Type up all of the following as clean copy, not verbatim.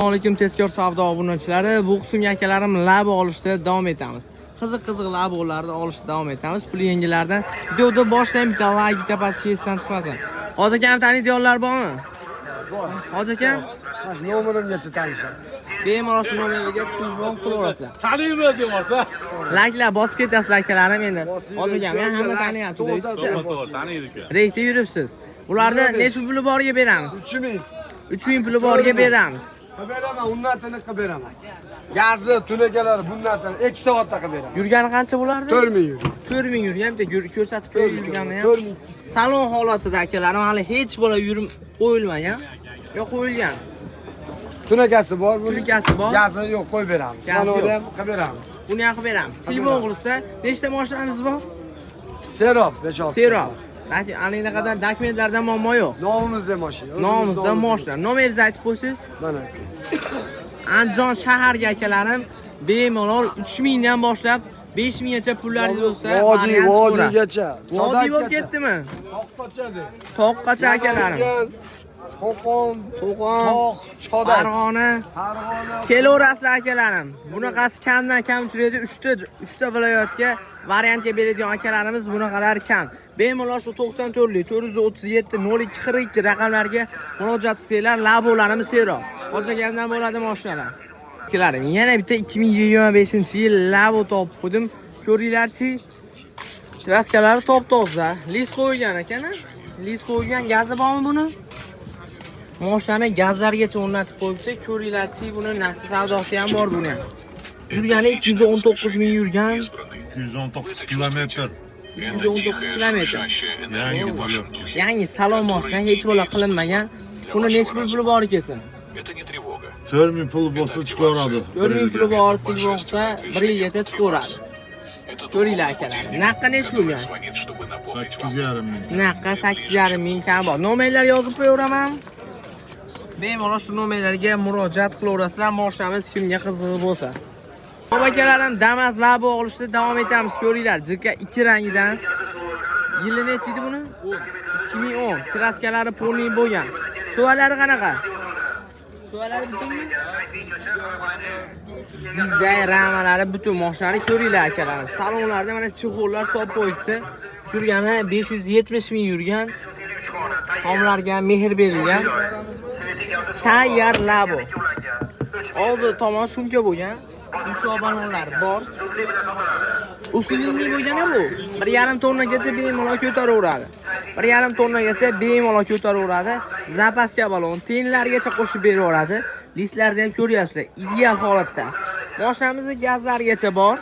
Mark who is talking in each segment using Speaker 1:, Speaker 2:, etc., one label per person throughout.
Speaker 1: Assalomu alaykum, tezkor savdo obunachilari. Bu qismga, akalarim, Labo olishda davom etamiz. Qiziq qiziq labolarni olishda davom etamiz. Pul yengillardan. Videoda boshdan bitta layk, bitta pastga esdan chiqmasin. Hozir akam taniydiganlar bormi?
Speaker 2: Bor.
Speaker 1: Hozir akam
Speaker 2: Mana shu nomerimgacha tanishadi.
Speaker 1: Bemalol shu nomerga telefon qilaverasizlar.
Speaker 3: Taniymiz deyapsa.
Speaker 1: Layklar bosib ketasizlar, akalarim endi. Hozir akam men hamma taniyapti.
Speaker 3: To'g'ri, taniydi uka.
Speaker 1: Reykda yuribsiz. Ularni necha puli boriga beramiz?
Speaker 2: 3000.
Speaker 1: 3000 puli boriga beramiz.
Speaker 2: Qilib beraman, undan tiniq qilib beraman. Gazi, tunakalari bundan tiniq 2 soatda qilib beraman.
Speaker 1: Yurgani qancha bo'lardi?
Speaker 2: 4000 yurgan.
Speaker 1: 4000 yurgan, bitta ko'rsatib qo'yib yurganini ham.
Speaker 2: 4000.
Speaker 1: Salon holatida, akalarim, hali hech bola yurib qo'yilmagan. Yo qo'yilgan.
Speaker 2: Tunakasi bor buni.
Speaker 1: Tunakasi bor.
Speaker 2: Gazini yo'q, qo'yib beramiz.
Speaker 1: Gazi
Speaker 2: Mana uni
Speaker 1: yo'q.
Speaker 2: ham qilib beramiz.
Speaker 1: Buni ham qilib beramiz. Telefon qilsa, nechta mashinamiz bor?
Speaker 2: Serob 5-6.
Speaker 1: Serob. Lekin anaqadan dokumentlardan muammo yo'q.
Speaker 2: Nomimizda mashina. O'zimiz
Speaker 1: Nomimizda
Speaker 2: nomimizda.
Speaker 1: mashina. Nomeringizni aytib qo'ysangiz.
Speaker 2: Mana.
Speaker 1: Andijon shaharga, akalarim, bemalol 3000 dan boshlab 5000 gacha pullaringiz bo'lsa,
Speaker 2: Vodiy,
Speaker 1: variant chiqaveradi.
Speaker 2: vodiygacha.
Speaker 1: Vodiy bo'lib ketdimi?
Speaker 2: To'qqacha.
Speaker 1: Toqqa akalarim.
Speaker 2: Qo'qon,
Speaker 1: Qo'qon,
Speaker 2: Tog', Chodak.
Speaker 1: Farg'ona.
Speaker 2: Farg'ona.
Speaker 1: Kelaverasizlar, akalarim. Bunaqasi kamdan kam uchraydi. 3 ta viloyatga variantga beradigan akalarimiz bunaqalar kam. Bemalol shu 94 437 02 42 raqamlarga murojaat qilsanglar, labolarimiz seroq. Hoji akamdan bo'ladi mashinalar. Akalarim, yana bitta 2025-yil Labo topib qo'ydim. Ko'ringlarchi, kraskalari top-toza. Lis qo'yilgan ekan. Lis qo'yilgan, gazi bormi buni? Moshinani gazlargacha o'rnatib qo'yibdi. Ko'ringlarchi, buni nasi savdosi ham bor buni. Yurgani 219 ming yurgan.
Speaker 4: 219 kilometr.
Speaker 1: 219 kilometr.
Speaker 4: Yangi salon.
Speaker 1: Yangi salon mashina, hech bola qilinmagan. Buni necha pul puli bor kelsin?
Speaker 5: Это не тревога.
Speaker 4: 4000 pul bo'lsa chiqaveradi.
Speaker 1: 4000 puli bor, telefon qilsa, bir yilgacha chiqaveradi.
Speaker 5: Это
Speaker 1: Ko'ringlar, akalar. Naqqa necha pul?
Speaker 5: звонит, чтобы напомнить вам.
Speaker 4: 8,5 ming.
Speaker 1: Naqqa 8,5 ming kam bor. Nomerlar yozib qo'yaveraman. Bemalol shu nomerlarga murojaat qilaverasizlar, mashinamiz kimga qizig'i bo'lsa. Hop, akalarim, Damas Labo olishda davom etamiz. Ko'ringlar, JK 2 rangidan. Yili nechi edi buni? 2010. Kraskalari полный bo'lgan. Suvalari qanaqa? Suvalari butunmi? Zigzag ramalari butun, mashinani ko'ringlar, akalarim. Salonlarda mana чехол lar solib qo'yibdi. Yurgani 570 ming yurgan. Tomlarga mehr berilgan. Tayyor Labo. Oldi tomon шумка bo'lgan. Yumshoq balonlar bor. Усиленный bo'lgan bu. 1,5 tonnagacha bemalol ko'taraveradi. 1,5 tonnagacha bemalol ko'taraveradi. Запаска balon, tenlargacha qo'shib beraveradi. Listlarni ham ko'ryapsizlar, ideal holatda. Mashinamizning gazlarigacha bor.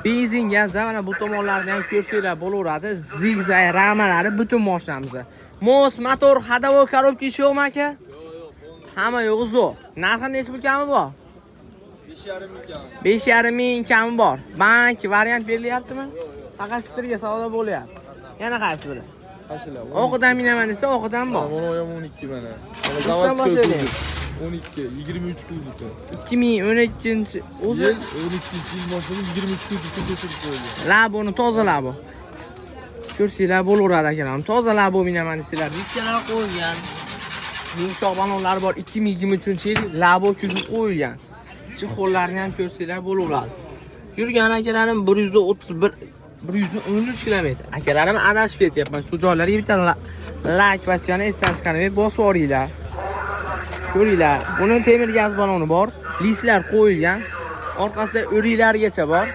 Speaker 1: Benzin gazda mana bu tomonlarni ham ko'rsanglar bo'laveradi. Zigzag ramalari butun mashinamizda. Мост, motor, ходовой коробка ishi yo'qmi, aka? Hamma yo'g'i zo'r. Narxi necha pul kami bor? 5,5 ming kami bor. Bank variant berilyaptimi? Faqat shtirga savdo bo'lyapti. Yana qaysi biri?
Speaker 6: Qashilar.
Speaker 1: Oqidan minaman desa, oqidan bor.
Speaker 6: Mana ham 12 mana. Mana
Speaker 1: Ustidan
Speaker 6: заводской
Speaker 1: boshlaylik.
Speaker 6: kuzov. 12, 23 kuzovda.
Speaker 1: 2012 o'zi.
Speaker 6: Yil 12-yil mashina, 23 kuzovga ko'chirib qo'yilgan.
Speaker 1: Laboni toza Labo. Ko'rsanglar bo'laveradi, akalar. Toza Labo minaman desanglar, diskalar qo'yilgan. Yumshoq balonlar bor. 2023-yil Labo kuzov qo'yilgan. Чехол larni ham ko'rsanglar bo'laveradi. Yurgan, akalarim, 131 113 kilometr. Akalarim, adashib ketyapman. Shu joylarga bitta layk bosgani esdan chiqarmay bosib yuboringlar. Ko'ringlar, buni temir gaz baloni bor, listlar qo'yilgan. Orqasida o'riklargacha bor.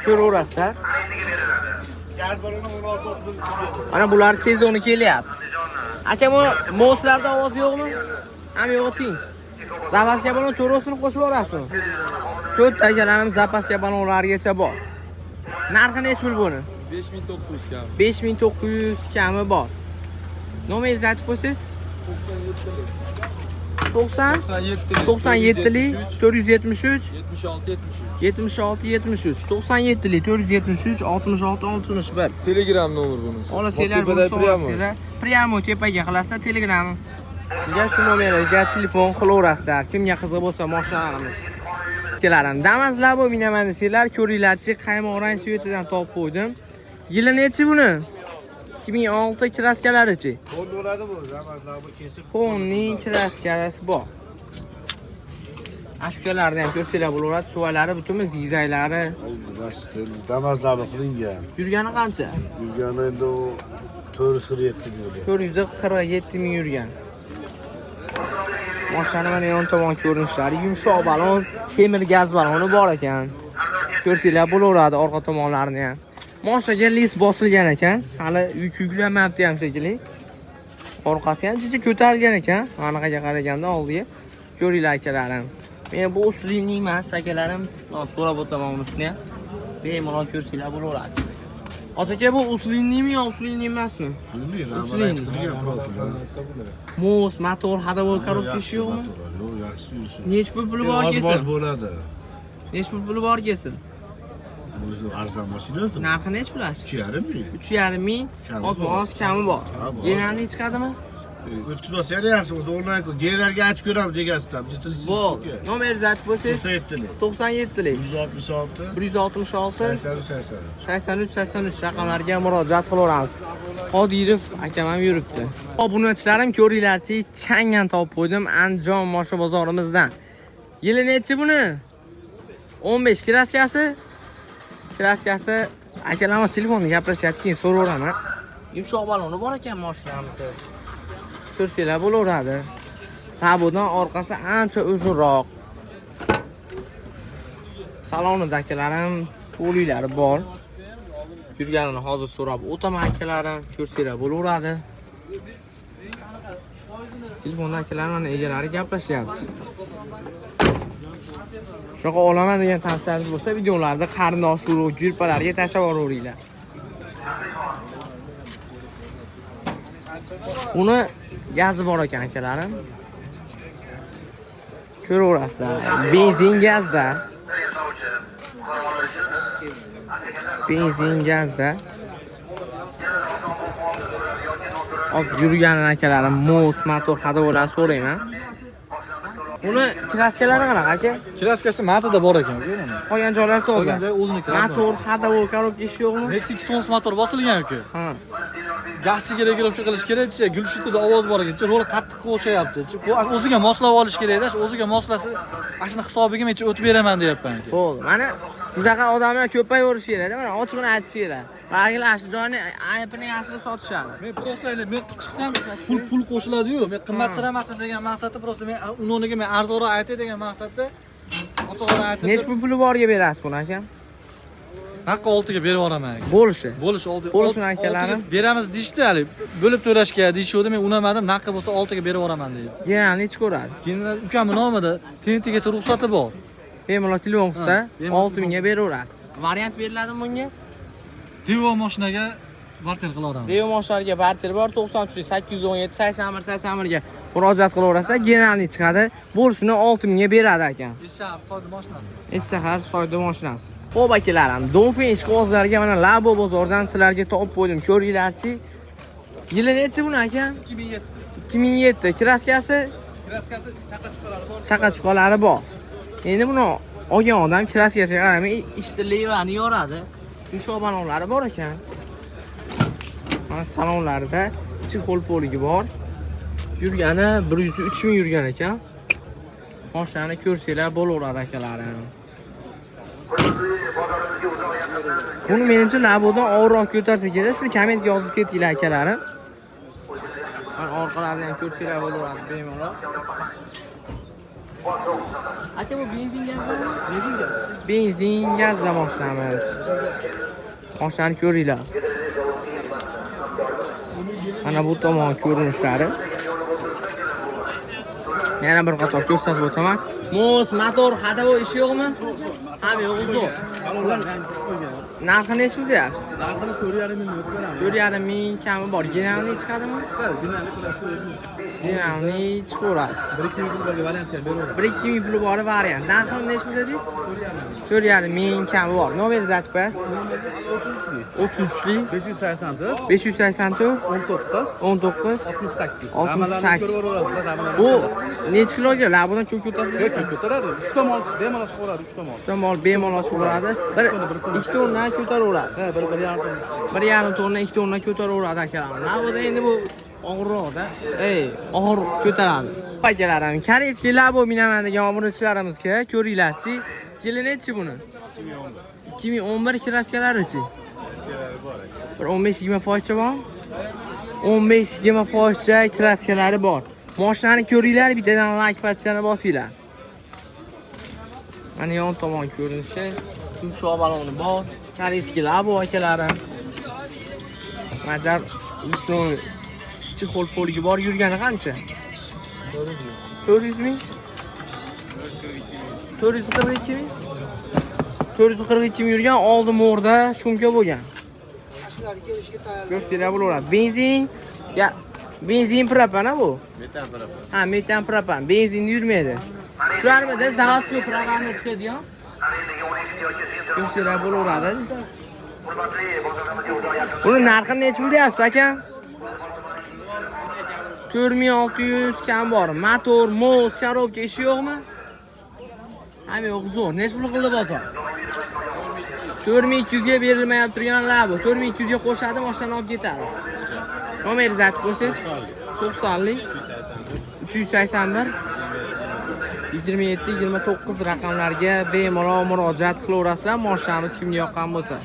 Speaker 1: Ko'raverasizlar.
Speaker 3: Gaz baloni 16.31.
Speaker 1: Mana bular sezoni kelyapti. Aka, bu мост larda ovoz yo'qmi? Hamma yo'g'i tinch. Запаска balon to'rosini qo'shib yuborasizmi? To'rtta, akalarim, запаска balonlargacha bor. Narxi nechi pul buni?
Speaker 6: 5900 kam.
Speaker 1: 5900 kami bor. Nomeringizni aytib qo'ysangiz? 90
Speaker 6: 97
Speaker 1: 97 lik 473
Speaker 6: 76 73.
Speaker 1: 76 73 97 lik 473 66 61.
Speaker 6: Telegram nomer bunisi.
Speaker 1: Olasanglar,
Speaker 6: Tepada
Speaker 1: bo'lsa
Speaker 6: прямо.
Speaker 1: olasanglar. Прямо tepaga qilasizlar, Telegram. Ga shu nomerga telefon qilaverasizlar. Kimga qiziq bo'lsa mashinalarimiz. Akalarim, Damas Labo minaman desanglar, ko'ringlarchi, qaymoq rang цвет idan topib qo'ydim. Yili nechi buni? 2006 kraskalarichi?
Speaker 3: Bo'ladi bu, Ramazon kesib.
Speaker 1: Fonning kraskalasi bor. Ashkalarni ham ko'rsanglar bo'laveradi. Suvalari butunmi zigzaglari.
Speaker 3: Damazlarni qilingan.
Speaker 1: Yurgani qancha?
Speaker 3: Yurgani endi u 447 ming.
Speaker 1: 447 ming yurgan. Mashinani mana yon tomon ko'rinishlari, yumshoq balon, temir gaz baloni bor ekan. Ko'rsanglar bo'laveradi orqa tomonlarini ham. Mashinaga lis bosilgan ekan. Hali yuk yuklanmayapti ham shekilli. Orqasi ham jicha ko'tarilgan ekan. Anaqaga qaraganda oldiga. Ko'ringlar akalarim. Men bu usulning emas akalarim. So'rab o'taman unisini ham. Bemalol ko'rsanglar bo'laveradi. Aka bu usulinlimi yo usulinli emasmi? Usulinli. Mos, motor, ходовой коробка ishi yo'qmi?
Speaker 4: Yo'q, yaxshi yursin.
Speaker 1: Nechi pul puli bor
Speaker 4: Oz
Speaker 1: kelsin?
Speaker 4: bo'ladi.
Speaker 1: Nechi pul puli bor kelsin?
Speaker 4: O'zi arzon mashina o'zi.
Speaker 1: Narxi nechi pul?
Speaker 4: 3,5 ming.
Speaker 1: 3,5 ming.
Speaker 4: Kami
Speaker 1: Oz
Speaker 4: bor.
Speaker 1: oz kami bor.
Speaker 4: Ha, bor.
Speaker 1: Generalni chiqadimi?
Speaker 4: O'tkazib olsa ham yaxshi, o'zi onlayn generalga aytib ko'ramiz egasidan.
Speaker 1: Bo'ldi. Nomeringizni aytib bo'lsangiz
Speaker 4: 97lik.
Speaker 1: 97lik
Speaker 4: 166
Speaker 1: 166
Speaker 4: 83 83.
Speaker 1: 83 83 raqamlarga murojaat qilaveramiz. Qodirov akam ham yuribdi. Obunachilarim ko'ringlarchi, Changan topib qo'ydim Andijon moshin bozorimizdan. Yili nechi buni? 15 kraskasi. Kraskasi akalar telefonda gaplashyapti, keyin so'raveraman. Yumshoq baloni bor ekan mashinamizni. Ko'rsanglar bo'laveradi. Labodan orqasi ancha uzunroq. Salonida akalarim to'liklari bor. Yurganini hozir so'rab o'taman akalarim, ko'rsanglar bo'laveradi. Telefonda akalarim mana egalari gaplashyapti. Shunaqa olaman degan tavsiyangiz bo'lsa, videolarda qarindosh urug' gruppalarga tashlab yuboringlar. Uni gazi bor ekan akalarim. Ko'raverasizlar. Benzin gazda. Benzin gazda. Hozir yurganini akalarim, mos, motor, ходовойlarni so'rayman. Uni kraskalari qanaqa aka?
Speaker 6: Kraskasi matada bor ekan, aka buni.
Speaker 1: Qolgan joylari toza.
Speaker 6: Qolgan joyi o'zini kraska.
Speaker 1: Motor, ходовой, коробка ishi yo'qmi?
Speaker 6: Nexia 210 motor bosilgan uka.
Speaker 1: Ha.
Speaker 6: Gazchiga регулировка qilish kerak, gulshitida ovoz bor ekan, rol qattiq qo'shayapti. O'ziga moslab olish kerakda, o'ziga moslasa, ana shuni hisobiga men o'tib beraman deyapman aka.
Speaker 1: Bo'ldi. Mana sizaqa odamlar ko'payverishi kerak, mana ochiqini aytish kerak. Bargilar shu joyni aybini yaxshilab sotishadi.
Speaker 6: Men просто endi men qilib chiqsam pul qo'shiladi-yu, men qimmatsiramasin degan maqsadda просто men uni o'rniga men arzonroq aytay degan maqsadda ochiqroq aytib.
Speaker 1: Nechi pul puli borga berasiz buni aka?
Speaker 6: Haqqi 6 ga berib yuboraman aka.
Speaker 1: Bo'lishi.
Speaker 6: Bo'lishi 6
Speaker 1: Bo'lishini akalarim.
Speaker 6: Beramiz deyishdi hali. Bo'lib to'lashga deyishuvdi, men unamadim, naqi bo'lsa 6 ga berib yuboraman deydi.
Speaker 1: Generalni nechi ko'radi?
Speaker 6: Keyin ukamni nomida TNTgacha ruxsati bor.
Speaker 1: Bemalol telefon qilsa,
Speaker 6: Ha, bemalol
Speaker 1: 6 mingga beraverasiz. Variant beriladimi bunga?
Speaker 6: Devo mashinaga barter qilaveramiz.
Speaker 1: Devo mashinalarga barter bor 93 817 81 81 ga murojaat qilaverasizlar, generalni chiqadi. Bo'lishini 6 mingga beradi aka.
Speaker 6: Eshar soydi mashinasi.
Speaker 1: Eshshahar soyda mashinasi. Xo'p akalarim, Dongfeng ishqibozlariga mana Labo bozoridan sizlarga topib qo'ydim. Ko'ringlarchi. Yili nechi buni aka?
Speaker 6: 2007.
Speaker 1: 2007. Kraskasi?
Speaker 6: Kraskasi chaqa-chuqalari bor.
Speaker 1: Chaqa-chuqalari bor. Endi buni olgan odam kraskasiga qaramay ishni levani yoradi. Yumshoq balonlari bor ekan. Mana salonlarida chexol poligi bor. Yurgani 103 ming yurgan ekan. Mashinani ko'rsanglar bo'laveradi akalarim. Buni menimcha Labodan og'irroq ko'tarsa kerak. Shuni kommentga yozib ketinglar akalarim. Mana orqalarini ham ko'rsanglar bo'laveradi bemalol. Aka bu benzin gazdami? Benzin gaz. Benzin gazda mashinamiz. Mashinani ko'ringlar. Mana bu tomon ko'rinishlari. Yana bir qator ko'rsatib o'taman. Mos, motor, ходовой ishi yo'qmi? Ham yo'q, zo'r. Narxi nechi deyapsiz?
Speaker 3: Narxini 4,5 ming o'tib beramiz.
Speaker 1: 4,5 ming kami bor. Generalni chiqadimi?
Speaker 3: Chiqadi, generalni kraska o'zimiz.
Speaker 1: Generalni chiqaveradi.
Speaker 3: 1-2 ming pulga variant ham beraveramiz.
Speaker 1: 1-2 ming puli bor variant. Narxini nechi pul dedingiz?
Speaker 3: 4,5 ming.
Speaker 1: 4,5 ming kami bor. Nomeringizni aytib qo'yasiz.
Speaker 3: 33lik.
Speaker 1: 33lik
Speaker 3: 584
Speaker 1: 584
Speaker 3: 19
Speaker 1: 19
Speaker 3: 68.
Speaker 1: 68.
Speaker 3: Ko'rib
Speaker 1: Bu Nechi kiloga? Labodan ko'p ko'tarsa?
Speaker 3: Yo'q, ko'p ko'taradi. 3 ta mol bemalol chiqaveradi, 3 ta mol.
Speaker 1: 3 ta mol bemalol chiqaveradi. Bir 2 tonnadan ko'taraveradi.
Speaker 3: Ha, bir bir yarim tonna.
Speaker 1: 1,5 tonna, 2 tonna ko'taraveradi akalarimiz. Laboda endi bu og'irroqda. Ey, og'ir ko'taradi. Akalarim, koreyskiy Labo minaman degan obunachilarimizga ko'ringlarchi. Yili nechi buni? 2011. 2011 kraskalarichi? Bir 15-20 foizcha bormi? 15-20 foizcha kraskalari bor. Mashinani ko'ringlar, bittadan like bosishni bosinglar. Mana yon tomon ko'rinishi, yumshoq baloni bor. Koreyskiy Labo akalarim. Madar shuni chexol poligi bor, yurgani qancha? 400 ming. 442 ming. 442 ming yurgan, oldi mo'rda shumka bo'lgan. Ko'rsanglar bo'laveradi. Benzin, ya benzin propan bu.
Speaker 4: Metan propan.
Speaker 1: Ha, metan propan. Benzinni yurmaydi. Shularmida zavodskiy propanni chiqadigan. Ko'rsanglar bo'laveradi. Buni narxi nechi pul deyapsiz aka? 4600 kam bor. Motor, mos, korobka ishi yo'qmi? Hamma yo'q, zo'r. Nechi pul qildi bozor? 4200 ga berilmayap turgan Labo. 4200 ga qo'shadi, mashinani olib ketadi. Nomeringizni aytib qo'ysangiz. 90lik 381 27 29 raqamlarga bemalol murojaat qilaverasizlar. Mashinamiz kimga yoqqan bo'lsa.